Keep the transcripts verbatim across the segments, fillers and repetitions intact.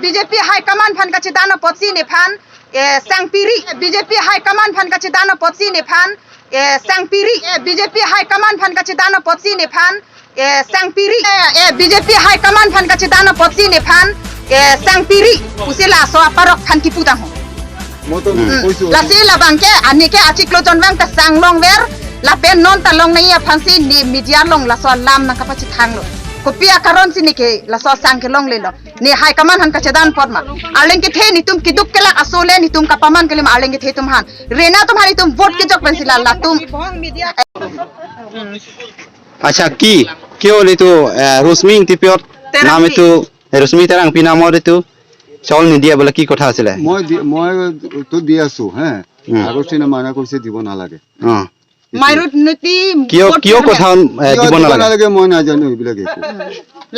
B J P high command aphan kachedan apotsi nephan, eh, sangpiri. B J P high command aphan kachedan apotsi nephan, eh, sangpiri. Eh, B J P high command aphan kachedan apotsi nephan, eh, sangpiri. Eh, eh, B J P high command aphan kachedan apotsi nephan, eh, sangpiri pusi laso aparok aphan kipu tangho. Moto Hmm. koiso. Lasi labang ke, anike achiklo jon vang ta sang longver, lapen non ta longnei aphansi ne media along laso alam nangkapachethanglo. Kopi akaron si neke laso sang kelonglelo. Ne high command aphan kachedan apot ma. Arleng kethe netum keduk kelak aso le netum kapaman kali ma arleng kethe atum aphan. Rena atum aphan netum vote kejok pensi la latum. আচ্ছা, কি, কিয় এইটো, এ, ৰশ্মি ইংতিপিয়ত নাম এইটো, ৰশ্মি তেৰাংপি নামৰ এইটো চাউল নিদিয়া বোলে কি কথা আছিলে? মই দি-, মই তো দি আছো, হে। উম। আগষ্টিনে মানা কৰিছে, দিব নালাগে। অ। মাইৰত নতি কিয়, ভোট কিয় দিয়া কথা, এ, কিয় দিব দিব নালাগে? নালাগে, মই নাজানো এইবিলাক একো।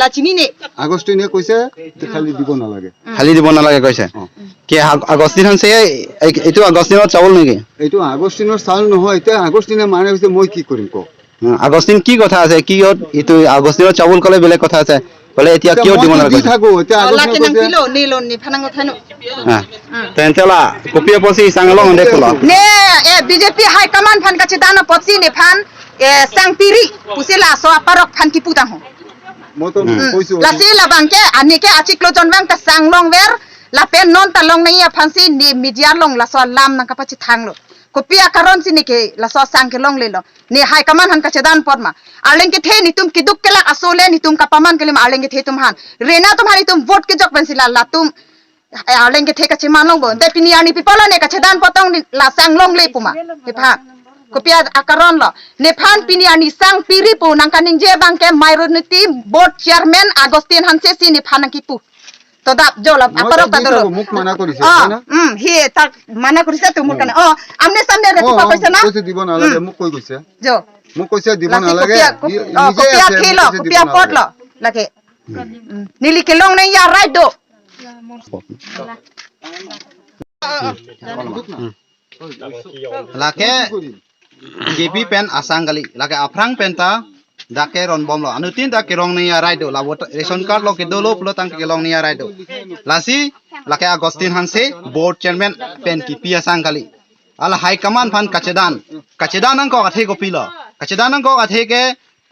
লাচিনি নে? আগষ্টিনে কৈছে যে খালি দিব নালাগে। খালি দিব নালাগে কৈছে? অ। কি আগ-, আগষ্টিন হানছে এই, এইটো আগষ্টিনৰ চাউল নেকি? এইটো আগষ্টিনৰ চাউল নহয়, এতিয়া আগষ্টিনে মানা কৰিছে, মই কি কৰিম কওক? উম, আগষ্টিন কি কথা আছে? কিয় এইটো আগষ্টিনৰ চাউল ক'লে বেলেগ কথা আছে। বোলে এতিয়া এতিয়া কিয় মই দিব তো নালাগে? দি থাকো, এতিয়া অ, আগষ্টিনে লাকি কৈছে। নাংপিলো, nilo, nephan nangkothaino. হা। উম। তেন্তে লা, কপিয়ে পচি চাং লং দে পুলো। Ne, eh, B J P high command aphan kachedan apotsi nephan, eh, sangpiri pusi laso aparok aphan kipu tangho. মই তো উম। কৈছো। Lasi labang ke, anike achiklo jon vang ta sang longver, lapen non ta longnei aphansi ne media along laso alam nangkapachethanglo. Kopi akaron si neke laso sang kelonglelo. Ne high command aphan kachedan apot ma. Arleng kethe netum keduk kelak aso le netum kapaman kali ma arleng kethe atum aphan. Rena atum aphan netum vote kejok pensi la latum. Eh, arleng kethe kacheman longpo. Te pini arni pi apotlo ne kachedan apot tong ne la sang longle pu ma. Nephan. Kopi akaron lo. Nephan pini arni sangpiri pu nangkaningje abang ke Maironiti board chairman Agustin Hanse si nephan nangkipu. To dap jo la, মই aparok তাক ta দি dolo. থাকো, মোক মানা কৰিছে, অ, হয় না? উম, সিয়ে তাক মানা কৰিছে তো মোৰ কাৰণে। অ, আমনে চামনে অ, ৰাতিপুৱা অ, কৈছে না? কৈছে দিব নালাগে, উম। মোক কৈ গৈছে। Jo। মোক কৈছে দিব Lasi নালাগে। Kopia, ই-, kop-, নিজে oh, kopia আছে, মোক thelo, কৈছে দিব kopia নালাগে। Potlo. Lake. Hmm. Hmm. Neli kelongnei arai do. Lake K P pen asang kali. Lake aphrang pen ta dak ke ronbomlo. Anuttin ta kelongnei arai do. La vote ration card lo kedo lo pulo tangte kelongnei arai do. Lasi lake Agustin Hanse board chairman pen K P asang kali. Hala high command aphan kachedan. Kachedan nangkok athe kopilo. Kachedan nangkok athe ke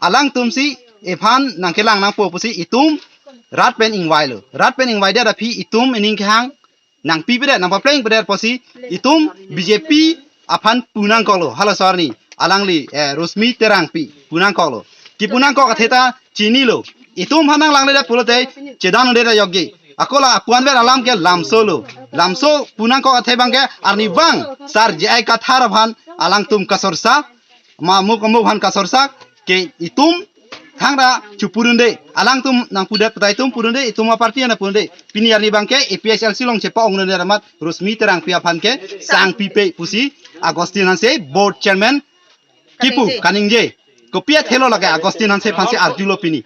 alangtum si ephan nangkelang nangpo pusi itum rat pen ingvailo. Rat pen ingvai det aphi itum ining kehang nangpipedet, nangpaplengpedet pusi itum B J P aphan pu nangkoklo. Hala sarni alangli, eh, Rosmi Terangpi pu nangkoklo. Kipu nangkok athe ta chinilo. Itum aphan nanglangledet pulote chedan un'edet ayokji. Ako la apuan ver alam ke lamsolo. Lamso pu nangkok athe abang ke arnivang sar J I Kathar aphan alangtum kasorsa. Ma amuk amuk aphan kasorsa ke itum thangra chupurunde. Alangtum nangpudet pu ta itum purunde, itum aparty nangpurunde. Pini arni abang ke A P H L C along chepa-ongdunde amat Rosmi Terangpi aphan ke sangpipe pusi Agustin Hanse board chairman kipu kaningje. Kaningje. Kopi athelo lake Agustin Hanse aphansi arjulo pini.